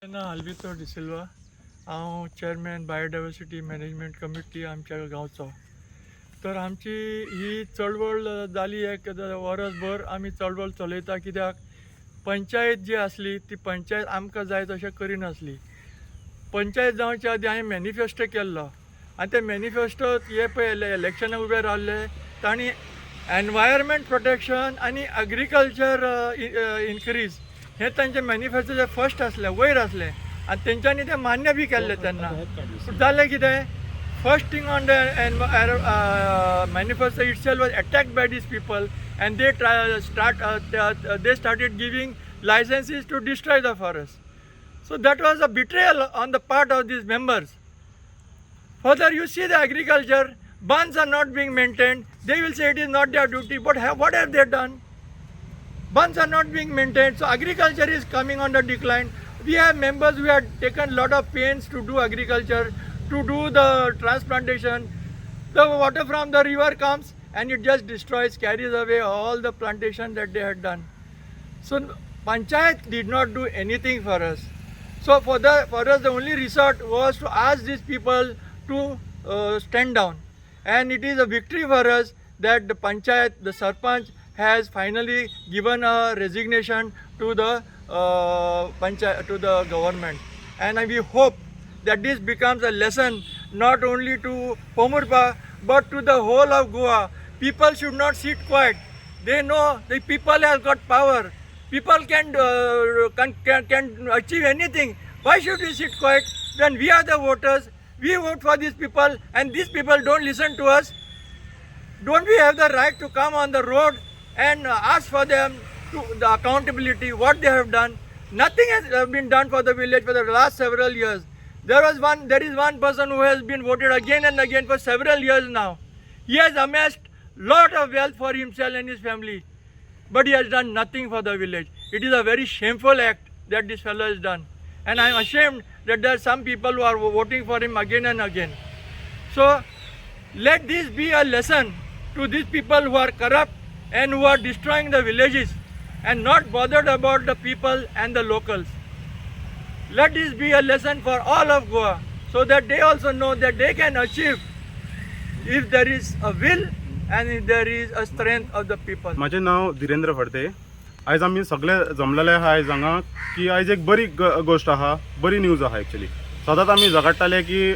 नांव आल्वितो डिसिल्वा. हांव chairman biodiversity management committee आमच्या गांवचो. तर आमची ही चळवळ जाली एक वरसभर आमी चळवळ चलयता, कित्याक पंचायत जी आसली ती पंचायत आमकां जाय तशें करिनासली. पंचायत जावच्या आदी हांवें मॅनिफेस्टो केल्लो आनी ते मॅनिफेस्टोत हे पळय इलेक्शनाक उबे रावल्ले तांणी एनवायरमेंट प्रोटेक्शन आनी एग्रीकल्चर इनक्रीज हें तांचें मॅनिफेस्टोचें फर्स्ट आसलें, वयर आसलें आनी तेंच्यांनी तें मान्य बी केल्लें तेन्ना. पूण जालें कितें, first thing on the manifesto itself was attacked by these people and they try, start they started giving licenses to destroy the forest. So that was a betrayal on the part of these members. Further, you see the agriculture bunds are not being maintained. They will say it is not their duty, but what have they done? Bunds are not being maintained, so agriculture is coming on the decline. We have members who have taken lot of pains to do agriculture, to do the transplantation. The water from the river comes and it just destroys, carries away all the plantation that they had done. So panchayat did not do anything for us. So for us, the only resort was to ask these people to stand down, and it is a victory for us that the panchayat, the sarpanch, has finally given a resignation to the panchayat, to the government, and we hope that this becomes a lesson not only to Pomburpa but to the whole of Goa. People should not sit quiet. They know the people have got power. People can achieve anything. Why should we sit quiet when we are the voters? We vote for these people and these people don't listen to us. Don't we have the right to come on the road and ask for them to the accountability, what they have done? Nothing has been done for the village for the last several years. There is one person who has been voted again and again for several years now. He has amassed lot of wealth for himself and his family, but he has done nothing for the village. It is a very shameful act that this fellow has done. And I am ashamed that there are some people who are voting for him again and again. So let this be a lesson to these people who are corrupt and who are destroying the villages and not bothered about the people and the locals. Let this be a lesson for all of Goa so that they also know that they can achieve if there is a will and if there is a strength of the people. म्हाजें नांव धीरेंद्र फडते. आयज आमी सगळे जमलेले आहा आयज हांगा की आयज एक बरी गोश्ट आहा, बरी न्यूज आहा. एक्चुली सदांच आमी झगडटाले की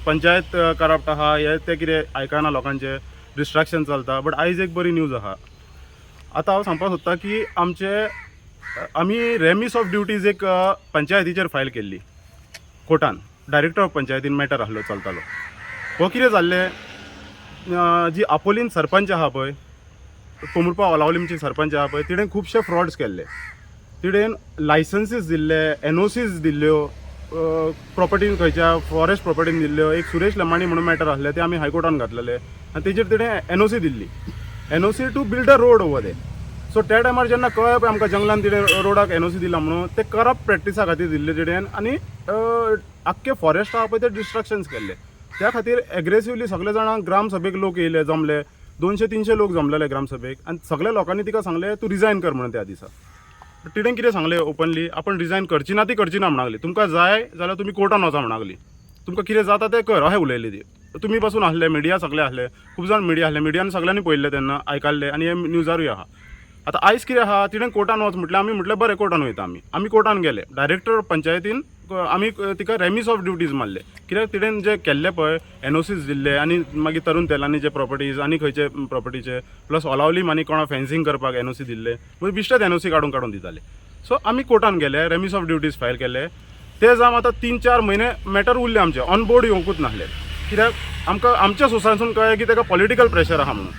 पंचायत करप्ट आहा, हे ते कितें आयकना, लोकांचें डिस्ट्रक्शन चलता, बट आयज एक बरी न्यूज आहा. आतां हांव सांगपाक सोदतां की आमचे आमी रेमीस ऑफ ड्युटीज एक पंचायतीचेर फायल केल्ली कोर्टान. डायरेक्टर ऑफ पंचायतीन मॅटर आहलो, चलतालो. हो कितें जाल्लें, जी आपोलीन सरपंच आहा पळय, पोंबुर्पा वालावलीमची सरपंच आहा पळय, तिणें खुबशे फ्रॉड्स केल्ले. तिणें लायसन्सीस दिल्ले, एनओसीज दिल्ल्यो प्रॉपर्टीन, खंयच्या फॉरेस्ट प्रॉपर्टीन दिल्ल्यो. एक सुरेश लमाणी म्हणून मॅटर आसलें, ते आमी हायकोर्टान घातलेले आनी तेजेर तिणें NOC Delhi, NOC to build a road over there. So त्या टायमार जेन्ना कळ्ळें पळय आमकां जंगलान तिणें रोडाक एनओसी दिला म्हणून, ते करप्ट प्रॅक्टिसा खातीर दिल्ले तिणें आनी आख्खे फॉरेस्ट आहा पळय ते डिस्ट्रक्शन्स केल्ले. त्या खातीर एग्रेसिवली सगळे जाणां ग्रामसभेक लोक येयले, जमले, 200-300 लोक जमलेले ग्रामसभेक आनी सगल्या लोकांनी तिका सांगलें, तूं रिजायन कर म्हणून. त्या दिसा तिणें कितें सांगलें ओपनली, आपण रिजायन करची ना, ती करची ना म्हणा लागली. तुमकां जाय जाल्यार तुमी कोर्टान वचा म्हणा लागली, तुमकां कितें जाता तें कर अशें उलयली ती. तुमी पासून आहले, मिडिया सगळे आहले, खूब जाण मिडिया आहले, मिडियान सगळ्यांनी पळयल्लें तेन्ना, आयकल्लें आनी हे न्यूजारूय आहा. आतां आयज कितें आहा, तिणें कोर्टान वच म्हटलें, आमी म्हटलें बरें, कोर्टान वयता आमी. आमी कोर्टान गेले. डायरेक्टर पंचायतीन आमी तिका रेमीस ऑफ ड्युटीज मारले, कित्याक तिणें जे केल्ले पळय, एनओसीज दिल्ले आनी मागीर तरुण तेलांनी जे प्रॉपर्टीज आनी खंयचे प्रॉपर्टीचे, प्लस ओलावलीम आनी कोणा फेन्सिंग करपाक एनओसी दिल्ले, म्हणजे बिश्टेच एनओसी काडून काडून दिताले. सो आमी कोर्टान गेले, रेमीस ऑफ ड्युटीज फायल केले. ते जावन आतां 3-4 म्हयने मॅटर उरले आमचे, ऑन बोर्ड येवंकूच नासले, कित्याक आमकां आमच्या सोर्सांसून कळ्ळें की ताका पॉलिटिकल प्रेशर आहा म्हणून.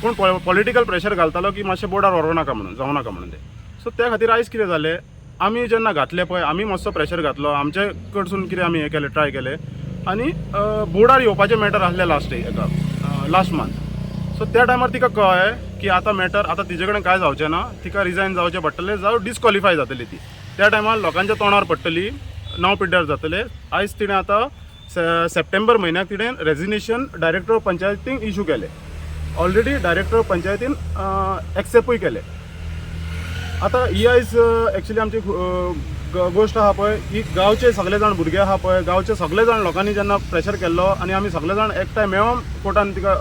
कोण पॉलिटिकल प्रेशर घालतालो की मातशें बोर्डार व्हरूं नाका म्हणून, जावं नाका म्हणून ते. सो त्या खातीर आयज कितें जालें, आमी जेन्ना घातले पळय, आमी मातसो प्रेशर घातलो आमचे कडसून, कितें आमी हें केलें, ट्राय केलें आनी बोर्डार येवपाचें मॅटर आसलें लास्ट हेका लास्ट मंथ. सो त्या टायमार तिका कळ्ळें की आतां मॅटर आतां तिजे कडेन कांय जावचें ना, तिका रिजायन जावचें पडटलें, जावं डिस्कॉलिफाय जातली ती. त्या टायमार लोकांच्या तोंडार पडटली, नांव पिड्ड्यार जातलें. आयज तिणें आतां सप्टेंबर म्हयन्याक तिणें रेजिग्नेशन डायरेक्टर ऑफ पंचायतीक इशू केलें. ऑलरेडी डायरेक्टर ऑफ पंचायतीन एक्सेप्टूय केलें. आतां ही आयज एक्चुली आमची गोश्ट आहा पळय, ही गांवचे सगळे जाण भुरगे आहा पळय, गांवचे सगळे जाण लोकांनी जेन्ना प्रेशर केल्लो आनी आमी सगळे जाण एकठांय मेळोन कोर्टान तिका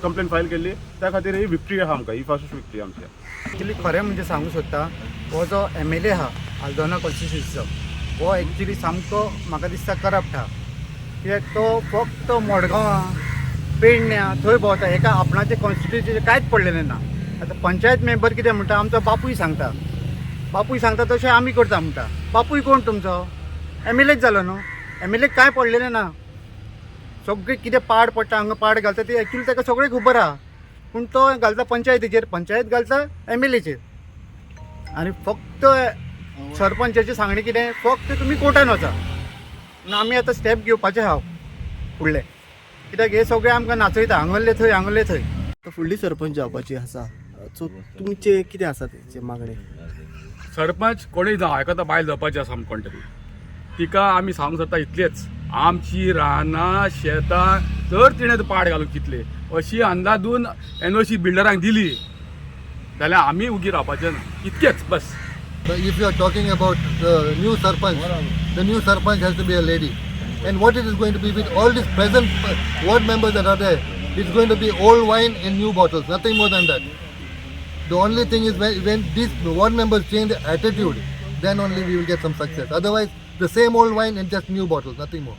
कंप्लेन फायल केल्ली, त्या खातीर ही विक्ट्री आहा आमकां, ही फर्स्ट विक्ट्री आमची. एक्चुली खरें म्हणजे सांगूंक सोदता, हो जो एम एल ए आहा आल्दोना कॉन्स्टिट्युन्सीचो, हो एक्चुली सामको म्हाका दिसता करप्ट आहा. कित्याक तो फक्त मडगांवां, पेडण्यां थंय भोंवता, हेका आपणाचे कॉन्स्टिट्युन्सीचें कांयच पडलेलें ना. आतां पंचायत मेंबर कितें म्हणटा, आमचो बापूय सांगता, बापूय सांगता तशें आमी करता म्हणटा. बापूय कोण तुमचो? एम एल एच जालो न्हू. एम एल एक कांय पडलेलें ना. सगळें कितें पाड पडटा, हांगा पाड घालता ती एक्चुली ताका सगळें खबर आहा, पूण तो घालता पंचायतीचेर, पंचायत घालता एम एल एचेर. आनी फक्त सरपंचाची सांगणी कितें, फक्त तुमी कोर्टान वचा. पूण आमी आतां स्टेप घेवपाचे आहा फुडले, कित्याक हे सगळे आमकां नाचयता, हांगल्ले थंय, हांगल्ले थंय. फुडली सरपंच जावपाची आसा, सो तुमचे कितें आसा तेचे मागणे? सरपंच कोणूय जावं, हेका आतां बायल जावपाची आसा आमकां कोण तरी. तिका आमी सांगूंक सोदता इतलेंच, आमची रानां शेतां जर तिणें पाड घालूंक चिंतले, अशी अंदादून एनओसी बिल्डरांक दिली जाल्यार आमी उगी रावपाचें ना, इतकेंच बस. But if you are talking about the new sarpanch, the new sarpanch has to be a lady. And what it is going to be with all these present ward members that are there, it's going to be old wine in new bottles, nothing more than that. The only thing is when these ward members change their attitude, then only we will get some success. Otherwise, the same old wine in just new bottles, nothing more.